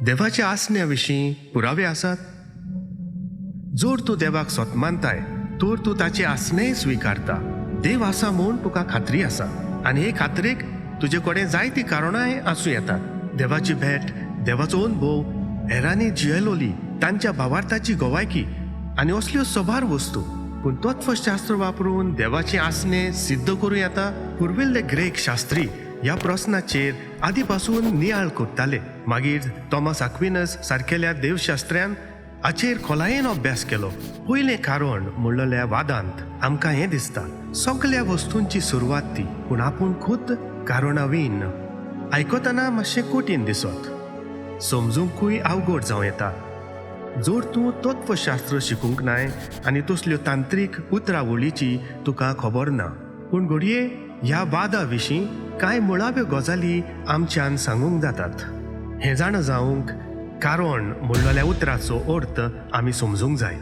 देवाच्या आसण्या विशीं पुरावे आसात? जर तूं देवाक सोत मानताय तर तूं ताचें आसणेंय स्विकारता. देव आसा म्हूण तुका खात्री आसा आनी हे खात्रेक तुजे कडेन जायतीं कारणांय आसूं येतात. देवाची भेट, देवाचो अनुभव, हेरांनी जियेलोली तांच्या भावार्थाची गवायकी आनी असल्यो सबार वस्तू. पूण तत्वशास्त्र वापरून देवाचें आसणें सिद्ध करूं येता? पुर्विल्ले ग्रेक शास्त्री ह्या प्रस्नाचेर आदी पासून नियाळ करताले. मागीर थॉमस आक्विनस सारकेल्या देवशास्त्र्यान हाचेर खोलायेन अभ्यास केलो. पयलें कारण म्हणलेल्या वादांत आमकां हें दिसता, सगल्या वस्तूंची सुरवात ती, पूण आपूण खुद कारणावीन. आयकतना मातशें कठीण दिसत, समजूंकूय अवघड जावं येता. जर तूं तत्वशास्त्र शिकूंक नाय आनी तसल्यो तांत्रीक उतरावळीची तुका खबर ना. पूण घडये ह्या वादा विशीं कांय मुळाव्यो गजाली आमच्यान सांगूंक जातात. हें जाणा जावंक कारण म्हणलेल्या उतराचो अर्थ आमी समजूंक जाय.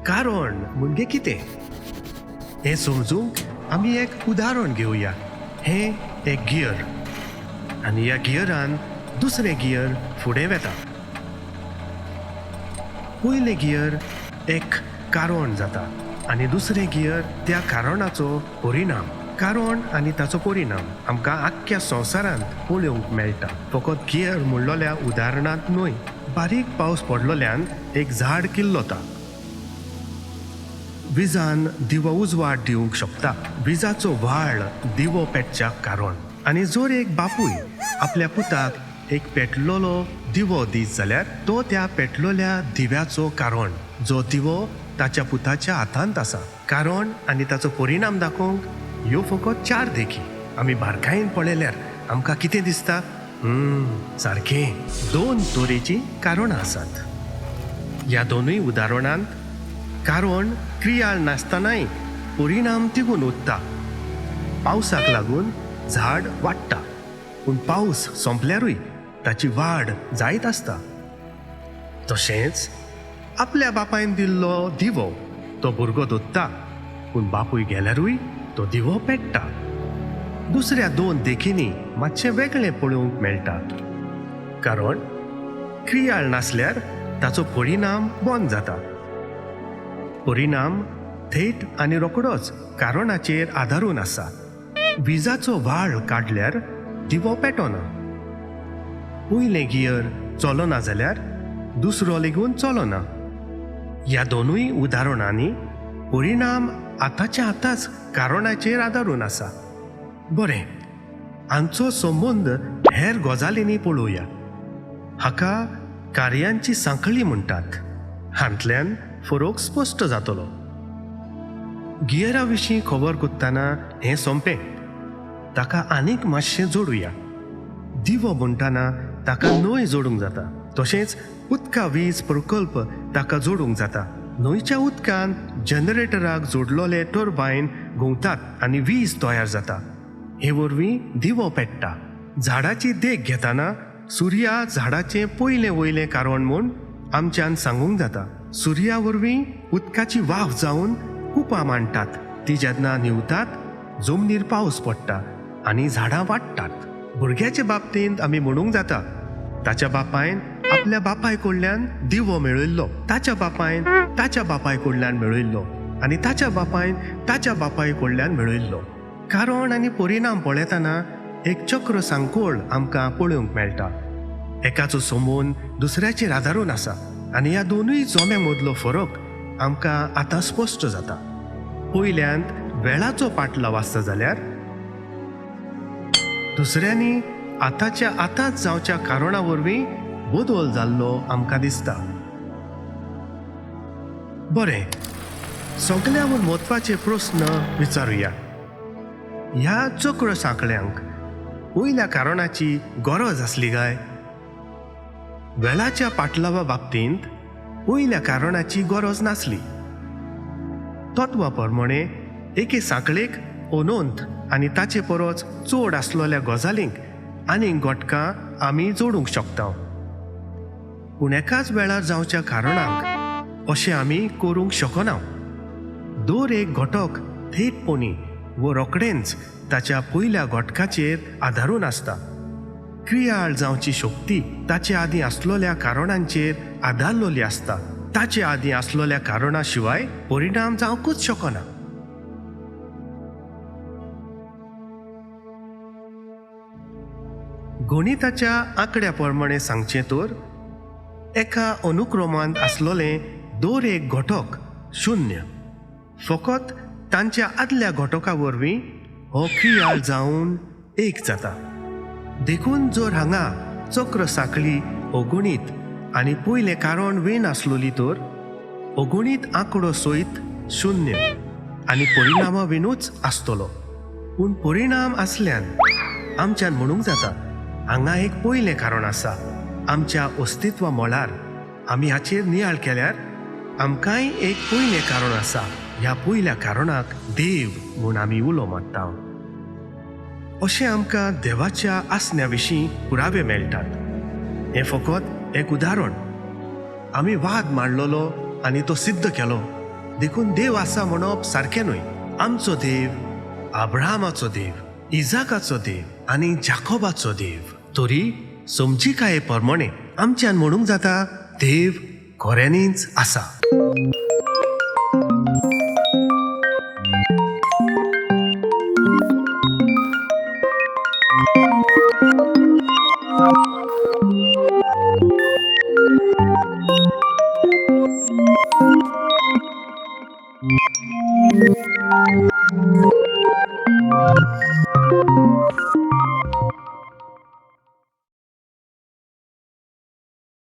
कारण म्हणजे कितें हें समजूंक आमी एक उदाहरण घेवया. हें एक गियर आनी ह्या गियरान दुसरें गियर फुडें वता. पयलें गियर एक कारण जाता आनी दुसरें गियर त्या कारणाचो परिणाम. कारण आनी ताचो परिणाम आमकां आख्ख्या संवसारांत पळोवंक मेळटा, फकत गियर म्हणलेल्या उदाहरणांत न्हय. बारीक पावस पडलोल्यान एक झाड किल्लता. विजान दिवो उजवाड दिवंक शकता. विजाचो व्हाळ दिवो पेटच्याक कारण. आनी जर एक बापूय आपल्या पुताक एक पेटलेलो दिवो दीत जाल्यार तो त्या पेटलेल्या दिव्याचो कारण, जो दिवो ताच्या पुताच्या हातांत आसा. कारण आनी ताचो परिणाम दाखोवंक ह्यो फकत चार देखी. आमी बारकायेन पळयल्यार आमकां कितें दिसता? सारकें, दोन तरेचीं कारणां आसात. ह्या दोनूय उदाहरणांत कारण क्रियाळ नासतनाय परिणाम तिगून उरता. पावसाक लागून झाड वाडटा, पूण पावस सोंपल्यारूय ताची वाड जायत आसता. तशेंच आपल्या बापायन दिल्लो दिवो तो भुरगो दोत्ता, पूण बापूय गेल्यारूय तो दिवो पेट्टा. दुसऱ्या दोन देखींनी मातशें वेगळें पळोवंक मेळटा. कारण क्रियाळ नासल्यार ताचो परिणाम बंद जाता. परिणाम थेट आनी रोखडोच कारणाचेर आदारून आसा. विजाचो व्हाळ काडल्यार दिवो पेटना. पयलें गियर चलना जाल्यार दुसरो लेगून चलना. ह्या दोनूय उदाहरणांनी परिणाम आतांच्या आतांच कारणाचेर आदारून आसा. बरें, हांचो संबंद हेर गजालींनी पळोवया. हाका कार्यांची सांखळी म्हणटात. हांतल्यान फरक स्पश्ट जातलो. गियरा विशीं खबर कोत्तना हें सोंपें, ताका आनीक मातशें जोडुया. दिवो म्हणटना ताका न्हंय जोडूंक जाता. तशेंच उदका वीज प्रकल्प ताका जोडूंक जाता. न्हंयच्या उदकान जनरेटराक जोडलोले टर्बायन घुंवतात आनी वीज तयार जाता. हे वरवीं दिवो पेट्टा. झाडाची देख घेतना सुर्या झाडाचें पयलें वयलें कारण म्हूण आमच्यान सांगूंक जाता. सुर्या वरवीं उदकाची वाफ जावन कुपां मांडटात. ती जेन्ना न्हिवतात जमनीर पावस पडटा आनी झाडां वाडटात. भुरग्याचे बाबतींत आमी म्हणूंक जाता, ताच्या बापायन आपल्या बापाय कडल्यान दिवो मेळयल्लो, ताच्या बापायन ताच्या बापाय कडल्यान मेळयल्लो आनी ताच्या बापायन ताच्या बापाय कडल्यान मेळयल्लो. कारण आनी परिणाम पळयतना एक चक्र सांकोळ आमकां पळोवंक मेळटा. एकाचो संबंद दुसऱ्याचेर आदारून आसा आनी ह्या दोनूय जोम्या मदलो फरक आमकां आतां स्पश्ट जाता. पयल्यांत वेळाचो पाटलाव आसता जाल्यार दुसऱ्यांनी आतांच्या आतांच जावच्या कारणा वरवीं बदल जाल्लो आमकां दिसता. बरें, सगल्याहून म्हत्वाचे प्रस्न विचारुया. ह्या चक्र सांकळ्यांक वयल्या कारणाची गरज आसली काय? वेळाच्या पाटलावा बाबतींत वयल्या कारणाची गरज नासली. तत्वा प्रमाणे एके सांखळेक अनंत आनी ताचे परस चड आसलेल्या गजालींक आनीक घटकां आमी जोडूंक शकता, पूण एकाच वेळार जावच्या कारणाक अशें आमी करूंक शकना. दर एक घटक थेटपणी वो रोखडेंच ताच्या पयल्या घटकाचेर आदारून आसता. क्रियाळ जावची शक्ती ताचे आदीं आसलोल्या कारणांचेर आदारलोली आसता. ताचे आदीं आसलोल्या कारणा शिवाय परिणाम जावंकूच शकना. गणिताच्या आंकड्या प्रमाणे सांगचें तर एका अनुक्रमांत आसलोलें दर एक घटक शुन्य फकत तांच्या आदल्या घटका वरवीं हो क्रियाळ जावन एक जाता. देखून जर हांगा चक्र सांखळी अगणीत आनी पयलें कारण वेन आसलोली तर अगणीत आंकडो सयत शुन्य आनी परिणामा विनूच आसतलो. पूण परिणाम आसल्यान आमच्यान म्हणूंक जाता हांगा एक पयलें कारण आसा. आमच्या अस्तित्वा मळार आमी हाचेर नियाळ केल्यार आमकांय एक पयलें कारण आसा. ह्या पयल्या कारणाक देव म्हूण आमी उलो मारता. अशें आमकां देवाच्या आसण्या विशीं पुरावे मेळटात. हें फकत एक उदाहरण. आमी वाद मांडलेलो आनी तो सिद्ध केलो, देखून देव आसा म्हणप सारकें न्हय. आमचो देव अब्राहमाचो देव, इजाकाचो देव आनी जाकोबाचो देव. तरी समजिकाये प्रमाणे आमच्यान म्हणूंक जाता देव खऱ्यांनीच आसा.